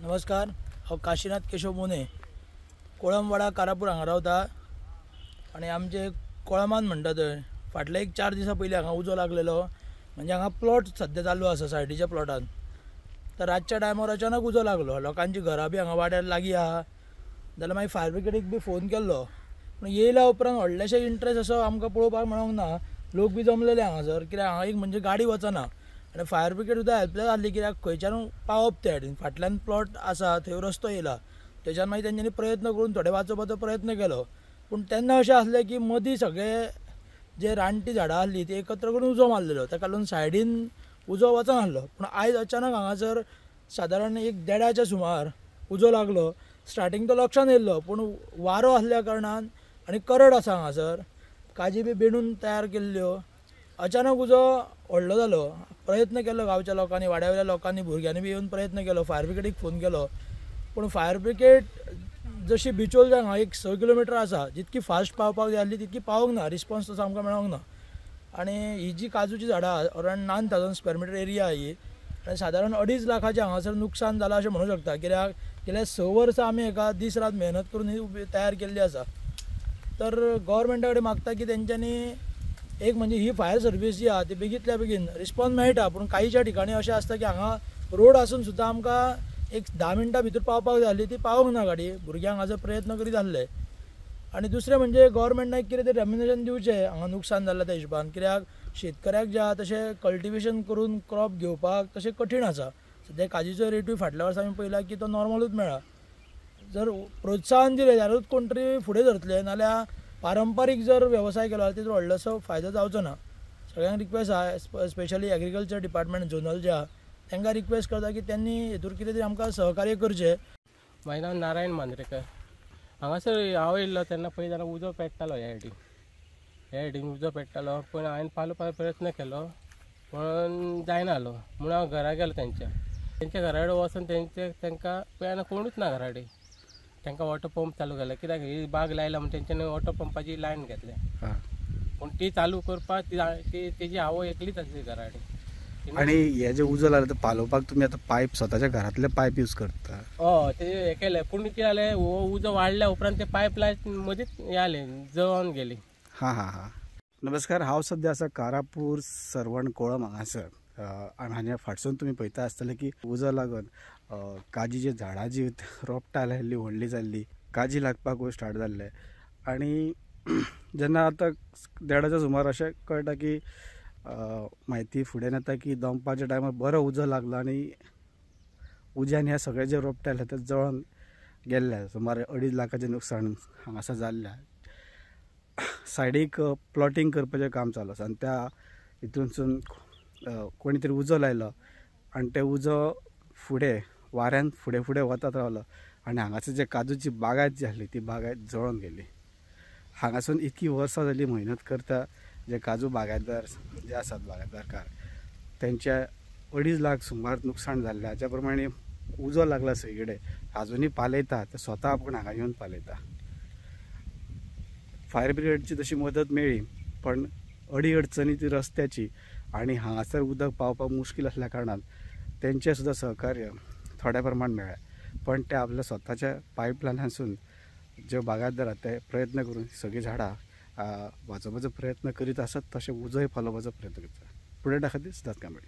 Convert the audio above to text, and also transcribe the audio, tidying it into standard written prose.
नमस्कार, हांव काशीनाथ केशव मोने, कोळंबवाडा कारापूर हांगा रावता आनी आमचे कोळमान म्हणटा थंय फाटले एक 4 दिसां पयलीं हांगा उजो लागलेलो. म्हणजे हांगा प्लॉट सद्या चालू आसा सायडीच्या प्लॉटान. तर रातच्या टायमार अचानक उजो लागलो. लोकांची घरां बी हांगा वाड्यार लागीं आहा. जाल्यार मागीर फायर ब्रिगेडीक बी फोन केल्लो, पूण येयल्या उपरांत व्हडलेशे इंट्रस्ट असो आमकां पळोवपाक मेळोंक ना. लोक बी जमलेले हांगासर, कित्याक हांगा एक म्हणजे गाडी वचना आनी फायर ब्रिगेड सुद्दां हेल्पलेस आसली, कित्याक खंयच्यान पावप ते सायडीन. फाटल्यान प्लॉट आसा थंय रस्तो येयला, थंयच्यान मागीर तेंच्यांनी प्रयत्न करून थोडे वाचोवपाचो प्रयत्न केलो. पूण तेन्ना अशें आसलें की मदीं सगळे जे रानटी झाडां आसली ती एकत्र करून उजो मारलेलो, ताका लागून सायडीन उजो वचनासलो. पूण आयज अचानक हांगासर सादारण एक 1:30च्या सुमार उजो लागलो. स्टार्टींग तो लक्षान येयल्लो, पूण वारो आसल्या कारणान आनी करड आसा हांगासर, काजी बी बेणून तयार केल्ल्यो, अचानक उजो व्हडलो जालो. प्रयत्न केलो गांवच्या लोकांनी, वाड्या वयल्या लोकांनी, भुरग्यांनी बी येवन प्रयत्न केलो, फायर ब्रिगेडीक फोन केलो. पूण फायर ब्रिगेड जशी बिचोल हांगा एक 6 किलोमिटर आसा, जितकी फास्ट पावपाक जाय आसली तितकी पावोंक ना, रिस्पॉन्स तसो आमकां मेळोंक ना. आनी ही जी काजूची झाडां अरावंड 9000 स्क्वेअर मिटर एरिया ही, आनी सादारण 2.5 लाखाचें हांगासर नुकसान जालां अशें म्हणूं शकता. कित्याक गेल्या 6 वर्सां आमी हेका दीस रात मेहनत करून ही तयार केल्ली आसा. तर गव्हर्मेंटा कडेन मागता की तेंच्यांनी एक म्हणजे ही फायर सर्वीस जी आहा ती बेगींतल्या बेगीन रिस्पॉन्स मेळटा, पूण कांयच्या ठिकाणी अशें आसता की हांगा रोड आसून सुद्दां आमकां एक 10 मिनटां भितर पावपाक जाय आसली, ती पावोंक ना गाडी. भुरग्यांक हांगासर प्रयत्न करीत आसले. आनी दुसरें म्हणजे गव्हर्मेंटाक कितें तरी रेम्युनरेशन दिवचें हांगा नुकसान जाल्लें त्या हिशोबान, कित्याक शेतकऱ्याक जे आहा तशें कल्टिवेशन करून क्रॉप घेवपाक तशें कठीण आसा. सद्या काजीचो रेटूय फाटल्या वर्सा आमी पळयला की तो नॉर्मलूच मेळ्ळा. जर प्रोत्साहन दिलें जाल्यारूच कोण तरी फुडें सरतले, नाल्यार पारंपारीक जर वेवसाय केलो जाल्यार तितलो व्हडलोसो फायदो जावचो ना. सगळ्यांक रिक्वेस्ट आहा, स्पेशली एग्रीकल्चर डिपार्टमेंट झोनल जे आहा तांकां रिक्वेस्ट करता की त्यांनी हेतूर कितें तरी आमकां सहकार्य करचें. म्हाजें नांव नारायण मांद्रेकर. हांगासर हांव येयल्लो तेन्ना पळय जाल्यार उजो पेट्टालो ह्या सायडीन, ह्या सायडीन उजो पेट्टालो. पूण हांवें पालोवपाचो प्रयत्न केलो पूण जायना जालो. म्हणून हांव घरा गेलो तेंच्या, तेंच्या घरा कडेन वचून तेंचे तांकां पळय कोणूच ना घरा कडेन. तांकां वॉटर पंप चालू केला, कित्याक ही बाग लायला म्हूण तेंच्यांनी वॉटर पंपाची लायन घेतल्या, पूण ती चालू करपाक ती तेजी आवय एकलीच आसली घरा कडेन. आनी हे जे उजो लागला ते पालोवपाक तुमी आतां पायप स्वताच्या घरांतले पायप यूज करता? हय, ते हें केलें, पूण कितें जालें, हो उजो वाडल्या उपरांत ते पायप लायन मदींच हें जालें, जळोन गेली. हां हां हां. नमस्कार, हांव सद्या आसा कारापूर सर्वण कोळम हांगासर. आनी हांगा फाटसून तुमी पळयता आसतले की उजो लागून काजीची झाडां जी रोपटां लायल्ली व्हडली जाल्ली, काजी लागपाक स्टार्ट जाल्ले. आनी जेन्ना आतां 1:30च्या सुमार अशें कळटा की म्हायती फुडें येता की दनपारच्या टायमार बरो उजो लागलो आनी उज्यान ह्या सगळे जे रोपटे आसले ते जळोन गेल्ले. सुमार 2.5 लाखाचें नुकसान हांगासर जाल्लें. सायडीक प्लॉटींग करपाचें काम चालू आसा आनी त्या हितूनसून कोणी तरी उजो लायलो आनी ते उजो फुडें वाऱ्यान फुडें फुडें वतात रावलो आनी हांगासर जे काजूची बागायत जी आसली ती बागायत जळोन गेली. हांगासून इतकी वर्सां जाली मेहनत करता जे काजू बागायतदार जे आसात बागायतदारकार तेंचे 2.5 लाख सुमार नुकसान जाल्लें. हाच्या प्रमाणे उजो लागला सगळे कडेन, आजुनूय पालयता, ते स्वता आपूण हांगा येवन पालयता. फायर ब्रिगेडची तशी मदत मेळ्ळी, पण अडी अडचणी ती रस्त्याची आनी हांगासर उदक पावपाक मुश्कील आसल्या कारणान तेंचें सुद्दां सहकार्य थोड्या प्रमाण मेळ्ळें. पण ते आपल्या स्वताच्या पायपलायनासून ज्यो बागायतदार आसा ते प्रयत्न करून सगळीं झाडां वाचोवपाचो प्रयत्न करीत आसात, तशें उजोय पालोवपाचो प्रयत्न करता. फुडें खातीर सिद्धार्थ कांबळे.